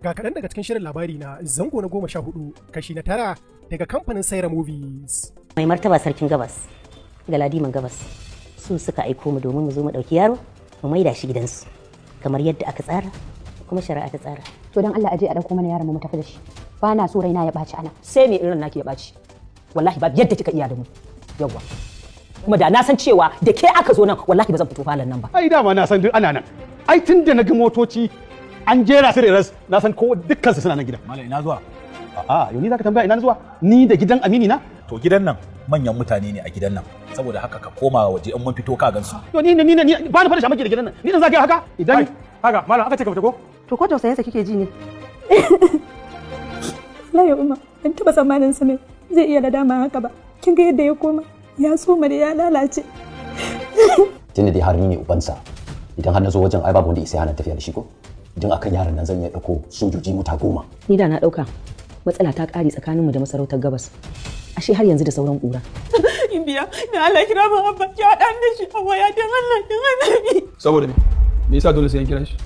Ga kaɗan daga cikin shirin Labari Na zango na 14 kashi na 9 daga kamfanin Saira Movies. Mai martaba sarkin Gabas, Galadiman Gabas, su suka aiko mu domin mu zo mu ɗauki yaro mu maida shi gidansu kamar yadda aka tsara kuma shari'a ta tsara. To, dan Allah aje a dauko mana yaron mu mu tafi da shi. Ba na so raina ya ɓaci ana. Sai me irin naki ya ɓaci? Wallahi babu yadda kika iya da mu. Yawwa, kuma da na san cewa da ke aka zo nan, wallahi ba zan fito falon nan ba. Ai dama na san duk ana nan. Ai tun da na ga motoci an jera su da ras, na san ko dukkan su suna nan gidan. Malam, ina zuwa? A'a, yau ni zaka tambaya ina zuwa? Ni da gidan amini na? To, gidan nan manyan mutane ne a gidan nan. Saboda haka ka koma waje, in mun fito ka gansu. To, ni ne ba ni fara shamaki da gidan nan. Ni dan zaka yi haka? Idan haka, malam, aka ce ka fita ko? To, ko tausayinsa kike ji ne? Wallahi Umma, ban taba tsammanin sa zai iya nadama haka ba. Kin ga yadda ya koma, ya soma da ya lalace. Tunda dai har ni ne ubansa, idan har na zo wajen, ai babu wanda isa hana tafiya da shi ko idan akan yaron nan zan iya ɗauko sojoji mota 10. Ni da na ɗauka matsala ta ƙare tsakaninmu da masarautar Gabas, ashe har yanzu da sauran ƙura. Biya na Allah kira mu abba ki haɗa da shi a waya, dan Allah dan Annabi. Saboda me? Me yasa dole sai an kira shi?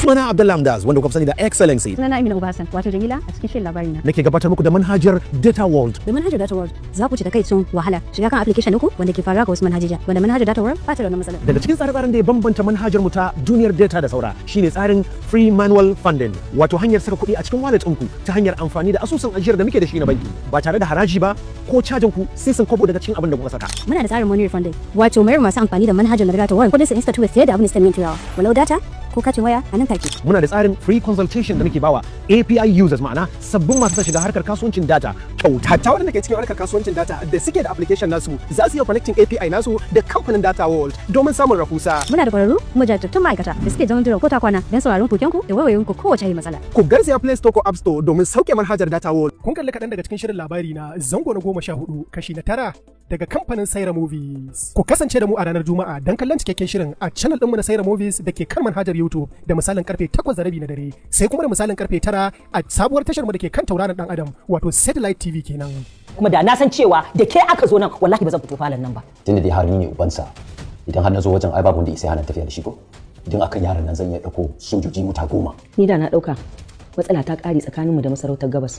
Sunana Abdullah Hamdaz, wanda kuka sani da Excellency. Sunana Amina Ubasan, wato Jamila a cikin shirin Labari Na. Nake gabatar muku da manhajar Data World. Da manhajar Data World za ku ci takaicin wahala shiga kan application ɗinku wanda ke faruwa ga wasu manhajoji, wanda manhajar Data World ba ta da wannan matsalar. Daga cikin tsare-tsaren da ya bambanta manhajar mu ta duniyar data da saura shine tsarin free manual funding, wato hanyar saka kuɗi a cikin wallet ɗinku ta hanyar amfani da asusun ajiyar da muke da shi na banki ba tare da haraji ba ko cajin ku sisin kobo daga cikin abin da kuka saka. Muna da tsarin money refunding, wato mayar masu amfani da manhajar na Data World kudin su instant fiye da abin da suka turawa, walau data ko katin waya, a nan take. Muna da tsarin free consultation da muke bawa API users, ma'ana sabbin masu son shiga harkar kasuwancin data, kyauta. Hatta waɗanda ke cikin harkar kasuwancin data da suke da application nasu za su iya connecting API nasu da kamfanin Data World domin samun rahusa. Muna da kwararru kuma jajirtattun ma'aikata da suke zaman jiran ko ta kwana don sauraron kokenku da wayoyinku kowace irin matsala. Ku garzaya Play Store ko App Store domin sauke manhajar Data World. Kun kalli kaɗan daga cikin shirin Labari Na zango na 14 kashi na 9 daga kamfanin Saira Movies. Ku kasance da mu a ranar Juma'a don kallon cikakken shirin a channel ɗinmu na Saira Movies da ke kan manhajar YouTube da misalin karfe 8:30 na dare, sai kuma da misalin karfe 9 a sabuwar tashar mu da ke kan tauraron ɗan Adam, wato Satellite TV kenan. Kuma da na san cewa da ke aka zo nan, wallahi ba zan fito falon nan ba. Tunda dai har ni ne ubansa, idan har na zo wajen, ai babu wanda isa hana tafiya da shi ko idan akan yaron nan zan iya ɗauko sojoji mota 10. Ni da na ɗauka matsala ta ƙare tsakaninmu da masarautar Gabas,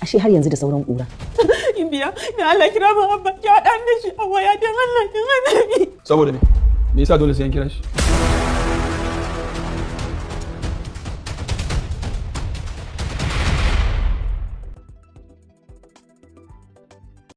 ashe har yanzu da sauran ƙura. Biya na Allah kira mu abba ki haɗa da shi a waya, dan Allah dan Annabi. Saboda me? Me yasa dole sai an kira shi?